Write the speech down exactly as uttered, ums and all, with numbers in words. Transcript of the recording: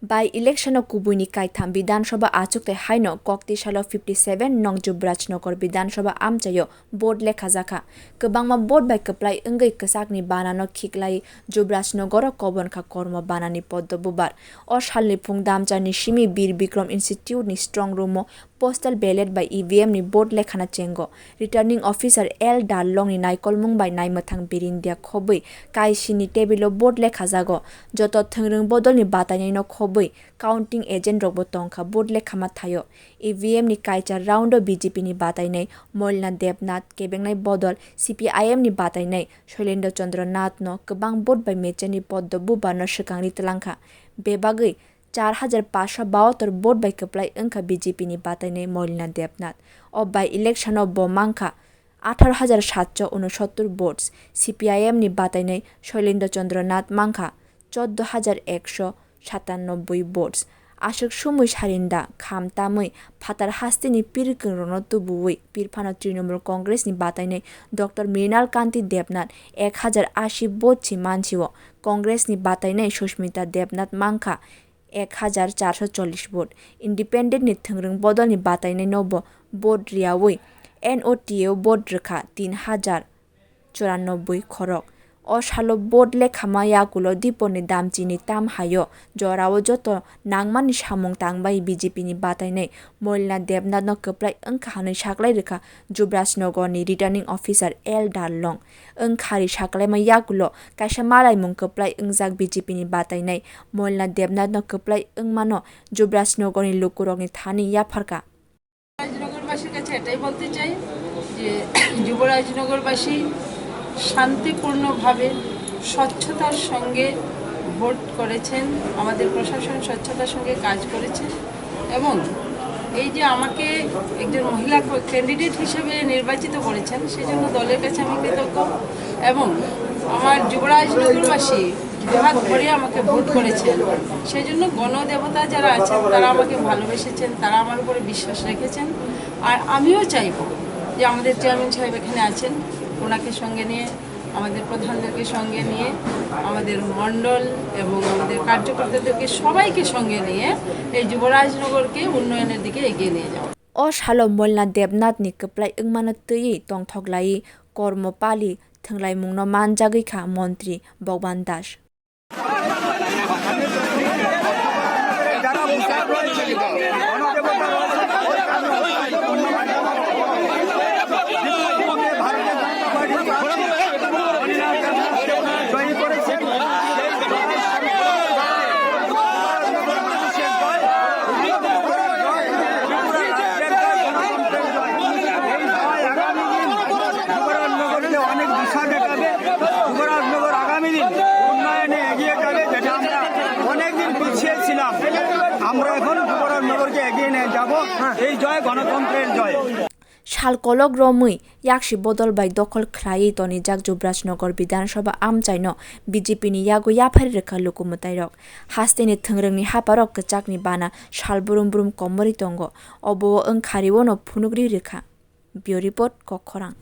By election o kubuini kaitham Bidhan Sabha achukthai haino kokti salo fifty seven nong Jubraj Nagar Bidhan Sabha amchaio vote lekhajakha. Kwbangma vote bai kwplai wngwi kwchakni banano khiklai Jubraj Nagar o kobonkha kormo banani poddo bubar. O salni phung damcharni simi Bir Bikram Institute ni strong room o postal ballot bai E V M ni vote lekhana chengo. Returning officer L Darlong ni naikolmung bai naimwthang Birindia khobwi kaisini table o vote lekhajago. Joto thwngrwng bodolni batainaino khobwi counting agent rokbo tongkha vote lekhama thaio. E V M ni kaichar round o B J P ni batainai Moilna Debnath, kebengnai bodol C P I M ni batainai Shoilendra Chandra Nath no kwbang vote bai mechani poddo bubar no swkangri twlangkha. Bebagwi char hajar paanch sho bahator vote bai kwplai wngkha B J P ni batainai Moilna Debnath. O by election o bo mankha atharo hajar satsho unosottor votes, C P I M ni batainai Shoilendra Chandra Nath mankha choddo hajar ekso satanoboi votes. Aswk sumui sarinda kham tamwi phatar hasteni pirkwngrokno tubuwi pirphano Trinamool Congress ni batainai Doctor Mrinal Kanti Debnath ek hajar ashi vote si mansio, Congress ni batainai Sushmita Debnath mankha ek hajar charso chollish vote. Independent ni thwngrwng bodolni batainainobo vote riyawi N O T A o vote rwkha tin hajar churanobboi khorok. O salo vote lekhama yakulo Diponi Damchini tam haio jorao joto nangmani samung tangbai B J P ni batainai Moilna Debnath no kwplai wngkha hwnwi saklai rwkha Jubraj Nagar ni returning officer L Darlong. Wngkhari saklaima yakulo kaisa malaimung kwplai wngjak B J P ni batainai Moilna Debnath no kwplai wngmano Jubraj Nagar ni lukurokni thani yapharkha. যুবরাজনগরবাসীর কাছে এটাই বলতে চাই যে যুবরাজনগরবাসী শান্তিপূর্ণভাবে স্বচ্ছতার সঙ্গে ভোট করেছেন, আমাদের প্রশাসন স্বচ্ছতার সঙ্গে কাজ করেছে এবং এই যে আমাকে একজন মহিলা ক্যান্ডিডেট হিসেবে নির্বাচিত করেছেন, সেজন্য দলের কাছে আমি কৃতজ্ঞ এবং আমার যুবরাজনগরবাসী দুহাত ভরে আমাকে ভোট করেছেন। সেই জন্য গণদেবতা যারা আছেন, তারা আমাকে ভালোবেসেছেন, তারা আমার উপরে বিশ্বাস রেখেছেন। আর আমিও চাইব যে আমাদের চেয়ারম্যান সাহেব এখানে আছেন, ওনাকে সঙ্গে নিয়ে, আমাদের প্রধানদেরকে সঙ্গে নিয়ে, আমাদের মণ্ডল এবং আমাদের কার্যকর্তাদেরকে সবাইকে সঙ্গে নিয়ে এই যুবরাজনগরকে উন্নয়নের দিকে এগিয়ে নিয়ে যাওয়া। O salo Moilna Debnath ni kwplai wngmano twiwi tongthok laiwi kormo pali thwnglaimungno manjagwi kha Montri Bhagwan Das. যুবরাজনগরকে অনেক দিশা দেখাবে। যুবরাজনগর আগামী দিন উন্নয়নে এগিয়ে যাবে, যেটা আমরা অনেকদিন পিছিয়ে ছিলাম, আমরা এখন যুবরাজনগরকে এগিয়ে নিয়ে যাব। এই জয় গণতন্ত্রের জয়। Sal kolok romwi yaksi bodol bai dokhol khlaiwi tonijak Jubrajnagar Bidhan Sabha amchaino B J P ni yago yaphari rwkha luku mwtairok. Hasteni thwngrwngni haparok kwchakni bana sal brum brum komorwi tongo, obo-o wngkha riono phunukri rwkha. Bureau Report, Kokkhorang.